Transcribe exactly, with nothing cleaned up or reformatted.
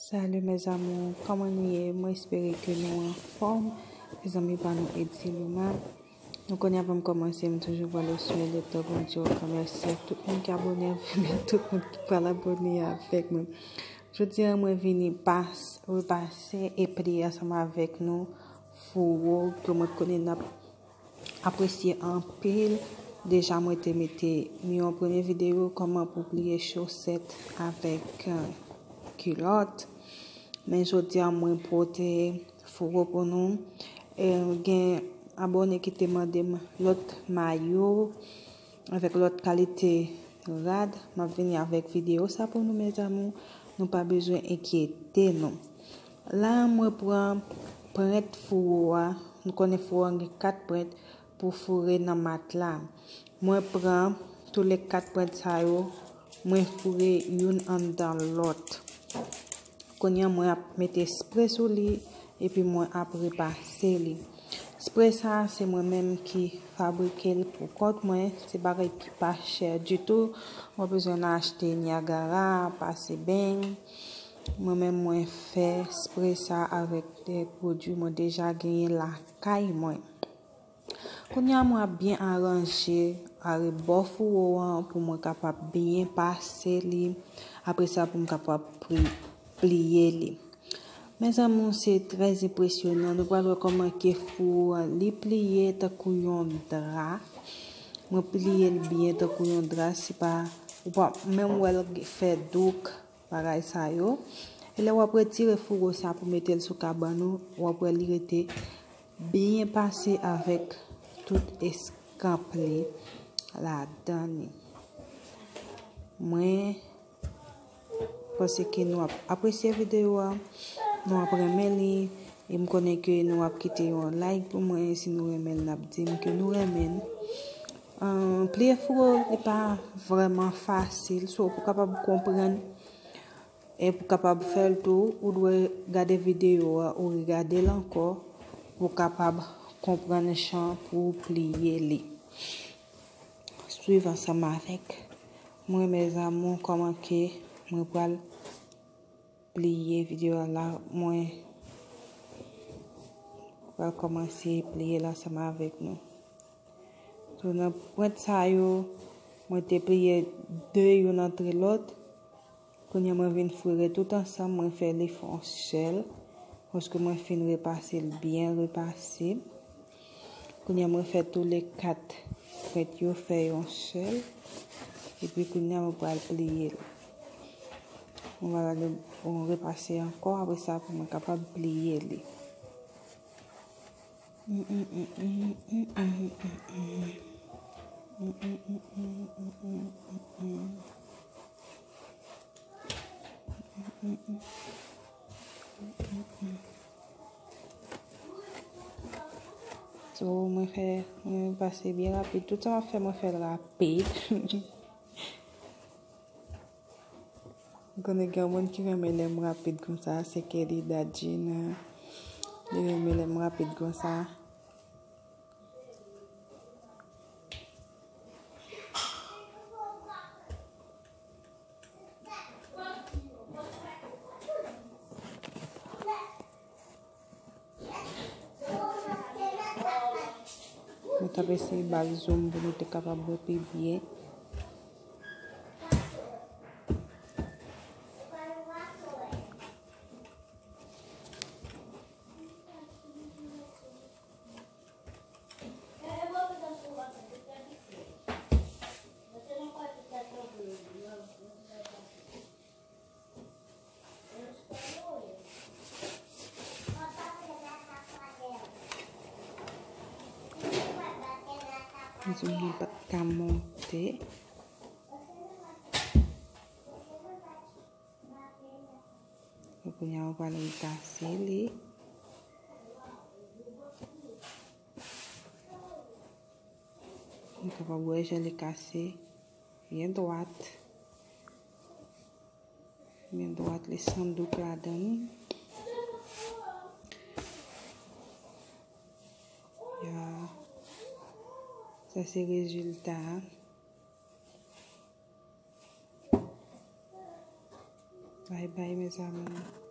Salut mes amours, kòman nou ye? Mwen espere ke nou anfòm. Se zanmi pa nou Eddy Luma. Nou konnen avan m kòmanse, m toujou pral swete tout moun di yo mèsi ak tout moun ki abone avèk mwen, tout moun ki pral abone avèk mwen. Jodi a, mwen vini pas, repase e pliye ansanm avèk nou fouwo ke mwen konnen n ap apresye anpil. Deja, mwen te mete yon premye videyo kòman pou pliye chosèt avèk, euh, kilòt. Men jodi a, mwen pote fouwo pou nou. E gen abone ki te mande m lòt mayo avèk lòt kalite rad. M ap vini avèk videyo sa pou nou, mes amours. Nou pa bezwen enkyete nou. La, mwen pran prent fouwo a. Nou konnen fouwo a gen kat prent pou foure nan matla. Mwen pran tou le kat prent sa yo, mwen foure youn anndan lòt. Kounye a, mwen ap mete spre sou li, epi mwen ap repase li. Spre sa a, se mwen menm ki fabrike l pou kont mwen. Se bagay ki pa chè ditou. Ou pa bezwen al achte Niagara, pase beny. Mwen menm, mwen fè spre sa avèk de pwodui mwen deja genyen lakay mwen. Kounye a, mwen ap byen aranje arebò fouwo an pou mwen kapab byen pase li. Apre sa, pou m kapab pri-, pliye li. Mes amours, se trè enpresyonan. Nou pral wè kòman ke fouwo an li pliye tankou yon dra. Mwen pliye l byen tankou yon dra, se pa, ou pa menm wè l fè douk, bagay sa yo. E lè w ap retire fouwo sa pou mete l sou kabann ou, w ap wè li rete byen pase avèk tout eskanp li ladan li. Mwen panse ke nou ap apresye videyo a, nou ap renmen li, e m konnen ke nou ap kite yon like pou mwen. Si nou renmen l, n ap di m ke nou renmen l. Euh, pliye fouwo, li pa vrèman fasil, so pou kapab konprann e pou kapab fè l tou, ou dwe gade videyo a, ou regade l ankò, pou kapab konprann jan pou pliye li. Swiv ansanm avèk mwen, mes amours, kòman ke mwen pral pliye videyo a la. Mwen pral kòmanse pliye l ansanm avèk nou. So, nan pwent sa yo, mwen te pliye de youn antre lòt. Kounye a, mwen vin foure tout ansanm, mwen fè li fè yon sèl, paske mwen fin repase l byen repase. Kounye a, mwen fè tou le kat pwent yo fè yon sèl, epi kounye a, mwen pral pliye l. Mwen pral repase ankò, apre sa, pou mwen kapab pliye li. So, mwen fè, mwen pase byen rapid. Tout sa m ap fè, mwen fè l rapid. M konnen gen yon moun ki renmen lè m rapid konsa, se Kelly Dadjina. Li renmen lè m rapid konsa. Mwen t ap eseye ba l zoom pou nou te kapab wè pi byen. Zoom nan pa t ka monte. Kounye a, ou pral rekase li. Nou kapab wè jan li kase byen dwat. Byen dwat, li san douk ladan li. Ya. Sa se rezilta a. Bye bye, mes amours.